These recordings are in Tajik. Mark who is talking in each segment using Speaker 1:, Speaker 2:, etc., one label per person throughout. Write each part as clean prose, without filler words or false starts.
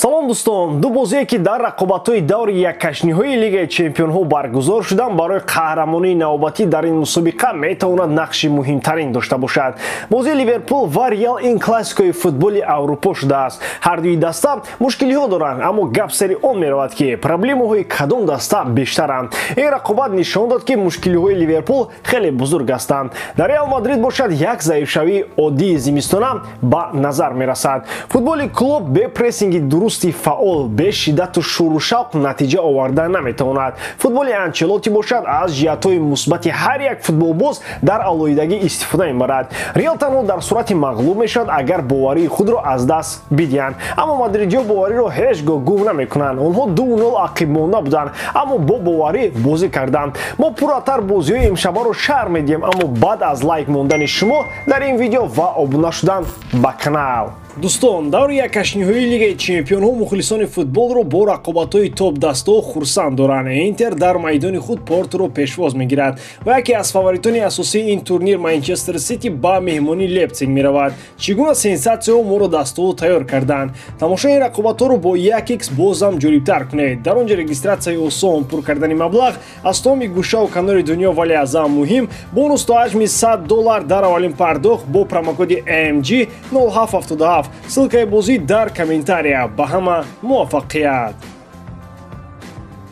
Speaker 1: Салом, дӯстон! Ду бозие, ки дар рақобатҳои даври яккашниҳои Лигаи чемпионҳо баргузор шуданд, барои қаҳрамонии навбатӣ дар ин мусобиқа метавонад нақши муҳимтарин дошта бошад. Бозии Ливерпул ва Реал ин классикои футболи Аврупо шудааст. Ҳардуи даста мушкилиҳо доранд, аммо гап сари он меравад, ки проблемаҳои кадом даста бештаранд. Ин рақобат нишон дод, ки мушкилиҳои Ливерпул хеле бузург ҳастанд. Дар Реал Мадрид бошад, як заифшавии оддии зимистона ба назар мерасад. Футболи клуб бе прессинги дурусти фаъол, бе шиддату шӯру шавқ натиҷа оварда наметавонад. Футболи Анчелоти бошад, аз ҷиҳатҳои мусбати ҳар як футболбоз дар алоҳидагӣ истифода мебарад. Реал танҳо дар сурати мағлуб мешавад, агар боварии худро аз даст бидиҳанд, аммо мадридиҳо бовариро ҳеҷ гоҳ гум намекунанд. Онҳо 2-0 ақиб монда буданд, аммо бо боварӣ бозӣ карданд. Мо пурратар бозиҳои имшабаро шарҳ медиҳем, аммо баъд аз лайк мондани шумо дар ин видео ва обуна шудан ба канал. Дӯстон, даври яккашниҳои Лигаи чемпионҳо мухлисони футболро бо рақобатҳои топ-дастаҳо хурсанд доранд. Интер дар майдони худ Порторо пешвоз мегирад ва яке аз фаворитони асосии ин турнир, Манчестер Сити, ба меҳмонии Лейпсиг меравад. Чӣ гуна сенсатсияҳо моро дастаҳо тайёр карданд? Тамошои ин рақобатҳоро бо 1x бозам ҷолибтар кунед. Дар он ҷо регистратсияи осон, пур кардани маблағ аз тамоми гӯшаву канори дунё, вале аз ҳама муҳим, бонус то ҳаҷми 100 доллар дар аввалин пардохт бо промокоди MG 0777. Ссылкаи бозӣ дар комментария. Ба ҳама муваффақият!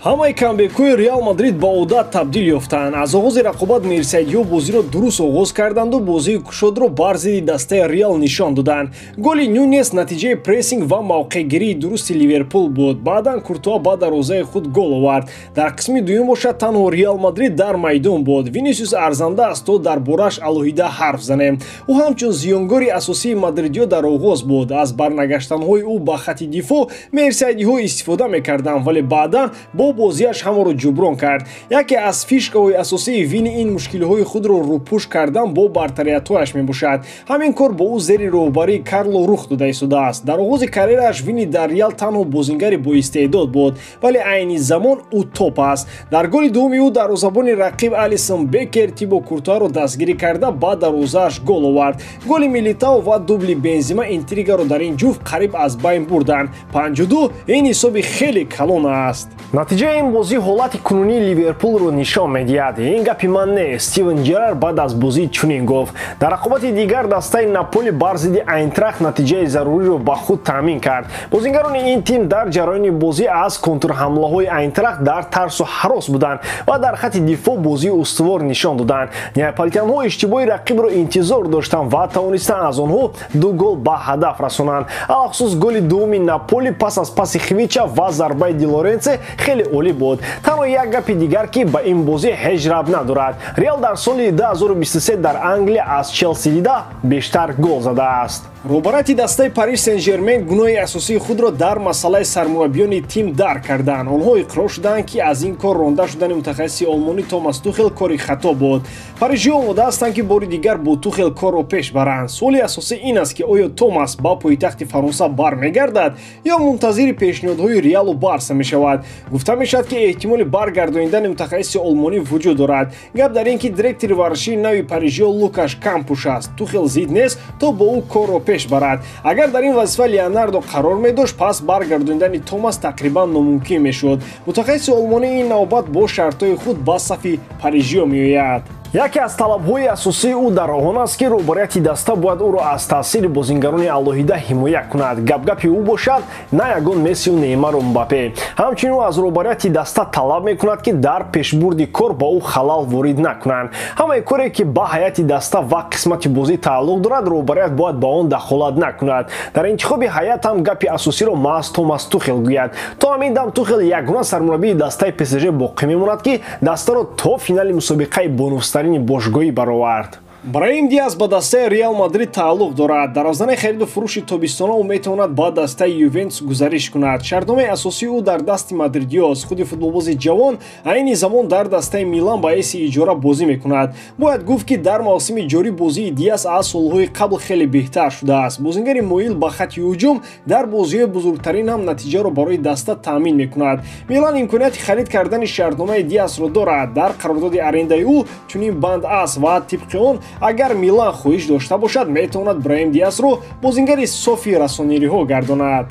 Speaker 1: Ҳамаи камбекҳои Реал Мадрид ба одат табдил ёфтанд. Аз оғози рақобат мерсайдиҳо бозиро дуруст оғоз карданду бозии кушодро бар зидди дастаи Реал нишон доданд. Голи Нюнес натиҷаи прессинг ва мавқеъгирии дурусти Ливерпул буд. Баъдан Куртуа ба дарвозаи худ гол овард. Дар қисми дуюм бошад, танҳо Реал Мадрид дар майдон буд. Винисиус арзанда аст, то дар бораш алоҳида ҳарф занем. Ӯ ҳамчун зиёнгори асосии мадридиҳо дар оғоз буд. Аз барнагаштанҳои ӯ ба хати дифоъ мерсайдиҳо истифода мекарданд, вале баъдан бо бозиаш ҳамаро ҷуброн кард. Яке аз фишкаҳои асосии Вини ин мушкилиҳои худро рӯпӯш кардан бо бартариятҳояш мебошад. Ҳамин кор бо ӯ зери роҳбарии Карло рух дода истодааст. Дар оғози карьерааш Вини дар Реал танҳо бозингари боистеъдод буд, вале айни замон ӯ топ аст. Дар голи дуввуми ӯ дарвозабони рақиб Алисон Бекер Тибо Куртуаро дастгирӣ карда, ба дарвозааш гол овард. Голи Милитао ва дубли Бензима интригаро дар ин ҷуфт қариб аз байн бурданд. 5-2 ин ҳисоби хеле калон аст. Натиҷаи ин бозӣ ҳолати кунунии Ливерпулро нишон медиҳад. Ин гапи ман нест, Стивен Джерар баъд аз бозӣ чунин гуфт. Дар рақобати дигар дастаи Наполи бар зидди Айнтрахт натиҷаи заруриро ба худ таъмин кард. Бозингарони ин тим дар ҷараёни бозӣ аз контрҳамлаҳои Айнтрахт дар тарсу ҳарос буданд ва дар хати дифоъ бозии устувор нишон доданд. Неаполитянҳо иштибоҳи рақибро интизор доштанд ва тавонистанд аз онҳо ду гол ба ҳадаф расонанд. Алахусус голи дуввуми Наполи пас аз паси Хвича ва зарбаи Ди Лоренсе хеле олӣ буд. Танҳо як гапи дигар, ки ба ин бозӣ ҳеҷ рабт надорад: Реал дар соли 2023 дар Англия аз Челси дида бештар гол задааст.
Speaker 2: Роҳбарияти дастаи Париж Сен-Жермен гуноҳи асосии худро дар масъалаи сармураббиёни тим дарк карданд. Онҳо иқрор шуданд, ки аз ин кор ронда шудани мутахассиси олмонӣ Томас Тухел кори хато буд. Парижиҳо омода ҳастанд, ки бори дигар бо Тухел корро пеш баранд. Суоли асосӣ ин аст, ки оё Томас ба пойтахти Фаронса бармегардад ё мунтазири пешниҳодҳои Реалу Барса мешавад. Гуфта мешавад, ки эҳтимоли баргардонидани мутахассиси олмонӣ вуҷуд дорад. Гап дар ин, ки директори варзишии нави парижиҳо Лукаш Кампуш аст. Тухел зид нест, то бо ӯ корро пеш барад. Агар дар ин вазифа Леонардо қарор медошт, пас баргардонидани Томас тақрибан номумкин мешуд. Мутахассиси олмонӣ ин навбат бо шартҳои худ ба сафи парижиҳо меояд.
Speaker 1: Яке аз талабҳои асосии ӯ дар он аст, ки роҳбарияти даста бояд ӯро аз таъсири бозингарони алоҳида ҳимоя кунад. Гапгапи ӯ бошад, на ягон Мессиу Неймару Мбаппе. Ҳамчунин ӯ аз роҳбарияти даста талаб мекунад, ки дар пешбурди кор ба ӯ халал ворид накунанд. Ҳамаи коре, ки ба ҳайати даста ва қисмати бозӣ тааллуқ дорад, роҳбарият бояд ба он дахолат накунад. Дар интихоби ҳайат ҳам гапи асосиро маҳз Томас Тухел гӯяд. То ҳамин дам Тухел ягона сармураббии дастаи ПСЖ боқӣ мемонад, ки дастаро то финали мусобиқаи бонуфузтарини бошгоҳӣ баровард.
Speaker 2: Браим Диас ба дастаи Реал Мадрид тааллуқ дорад. Дар ознаи хариду фурӯши тобистона ӯ метавонад ба дастаи Ювентус гузариш кунад. Шартномаи асосии ӯ дар дасти мадридиёст. Худи футболбози ҷавон айни замон дар дастаи Милан ба ҳайси иҷора бозӣ мекунад. Бояд гуфт, ки дар мавсими ҷорӣ бозии Диас аз солҳои қабл хеле беҳтар шудааст. Бозингари моил ба хати ҳуҷум дар бозиҳои бузургтарин ҳам натиҷаро барои даста таъмин мекунад. Милан имконияти харид кардани шартномаи Диасро дорад. Дар қарордоди арендаи ӯ чунин банд аст ва тибқи он, агар Милан хоҳиш дошта бошад, метавонад Браим Диасро бозингари софи расонириҳо гардонад.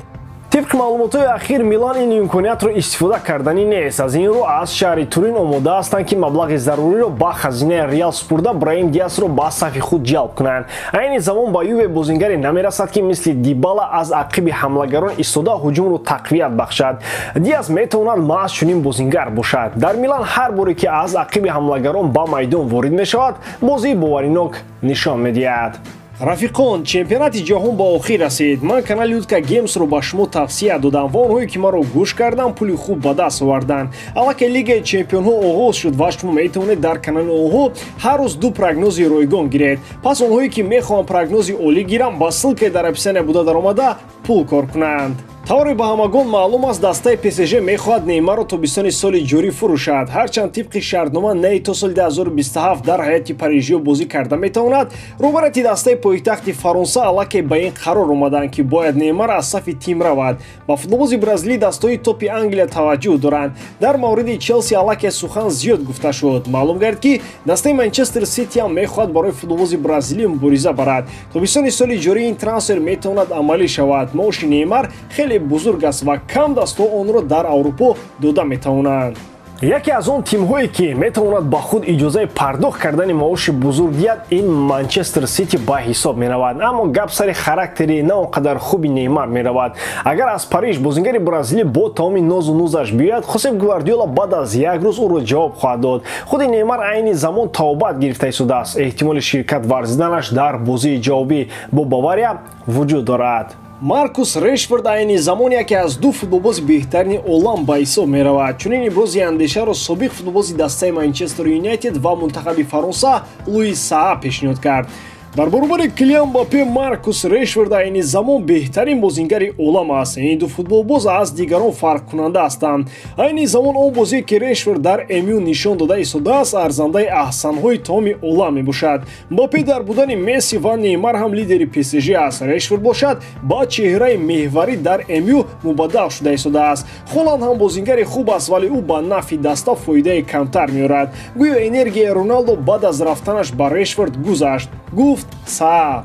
Speaker 1: Тибқи маълумотҳои ахир, Милан ин имкониятро истифода карданӣ нест. Аз ин рӯ аз шаҳри Турин омода ҳастанд, ки маблағи заруриро ба хазинаи Реал супурда, Браим Диасро ба сафи худ ҷалб кунанд. Айни замон ба Юве бозингаре намерасад, ки мисли Дибала аз ақиби ҳамлагарон истода ҳуҷумро тақвият бахшад. Диас метавонад маҳз чунин бозингар бошад. Дар Милан ҳар боре ки аз ақиби ҳамлагарон ба майдон ворид мешавад, бозии боваринок нишон медиҳад. Рафиқон, чемпионати ҷаҳон ба охир расид. Ман канали Утка Геймсро ба шумо тавсия додам ва онҳое ки маро гӯш карданд, пули хуб ба даст оварданд. Аллакай Лигаи чемпионҳо оғоз шуд ва шумо метавонед дар канали онҳо ҳар рӯз ду прогнози ройгон гиред. Пас онҳое ки мехоҳанд прогнози олӣ гиранд, ба ссылкаи дар описания буда даромада пул кор кунанд. Тавре ба ҳамагон маълум аст, дастаи ПСЖ мехоҳад Неймарро тобистони соли ҷорӣ фурӯшад. Ҳарчанд тибқи шартнома Ней то соли 2027 дар ҳайати парижиё бозӣ карда метавонад, роҳбарияти дастаи пойтахти Фаронса аллакай ба ин қарор омаданд, ки бояд Неймар аз сафи тим равад. Ба футболбози бразилӣ дастаҳои топи Англия таваҷҷӯҳ доранд. Дар мавриди Челси аллакай сухан зиёд гуфта шуд. Маълум гардид, ки дастаи Манчестер Сити ҳам мехоҳад барои футболбози бразилӣ мубориза барад. Тобистони соли ҷорӣ ин трансфер метавонад амалӣ шавад. Маоши Неймар хеле бузург аст ва кам дастҳо онро дар Аврупо дода метавонанд. Яке аз он тимҳое, ки метавонад ба худ иҷозаи пардохт кардани маоши бузург диҳад, ин Манчестер Сити ба ҳисоб меравад. Аммо гап сари характери на он қадар хуби Неймар меравад. Агар аз Париж бозингари бразилӣ бо тамоми нозу нузаш биёяд, Хосеп Гвардиола баъд аз як рӯз ӯро ҷавоб хоҳад дод. Худи Неймар айни замон тавбат гирифта истодааст. Эҳтимоли ширкат варзиданаш дар бозии ҷавобӣ бо Бавария вуҷуд дорад. Маркус Решфорд айни замон яке аз ду футболбози беҳтарини олам ба ҳисоб меравад. Чунин ибрози андешаро собиқ футболбози дастаи Манчестер Юнайтед ва мунтахаби Фаронса Луис Саа пешниҳод кард. Дар баробари Килиан Мбаппе, Маркус Решфорд айни замон беҳтарин бозингари олам аст. Ин ду футболбоз аз дигарон фарқкунанда ҳастанд. Айни замон он бозие, ки Решфорд дар МЮ нишон дода истодааст, арзандаи аҳсанҳои тамоми олам мебошад. Мбаппе дар будани Месси ва Неймар ҳам лидери ПСЖ аст. Решфорд бошад, ба чеҳраи меҳварӣ дар МЮ мубаддал шуда истодааст. Холанд ҳам бозингари хуб аст, вале ӯ ба нафъи даста фоидаи камтар меорад. Гӯё энергияи Роналдо баъд аз рафтанаш ба Решфорд гузашт, гуфт Саа.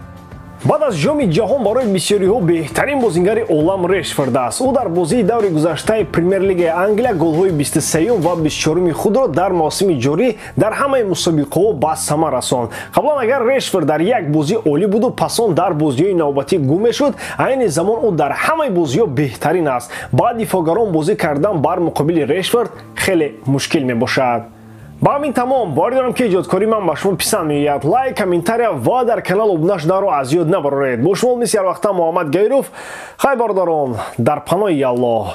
Speaker 1: Баъд аз ҷоми ҷаҳон барои бисёриҳо беҳтарин бозингари олам Решфорд аст. Ӯ дар бозии даври гузаштаи Премер-лигаи Англия голҳои 23 ва 24 худро дар мавсими ҷорӣ дар ҳамаи мусобиқаҳо ба самар расонд. Қаблан агар Решфорд дар як бозӣ олӣ буду пас он дар бозиҳои навбатӣ гум мешуд, айни замон ӯ дар ҳамаи бозиҳо беҳтарин аст. Ба дифоъгарон бозӣ кардан бар муқобили Решфорд хеле мушкил мебошад. Ба ҳамин тамом. Боварӣ дорам, ки эҷодкории ман ба шумо писанд меояд. Лайк, комментария ва дар канал обуна шуданро аз ёд набароред. Бо шумо мисли ҳар вақта Муҳаммад Гаиров. Хайр, бародарон, дар паноҳи Аллоҳ.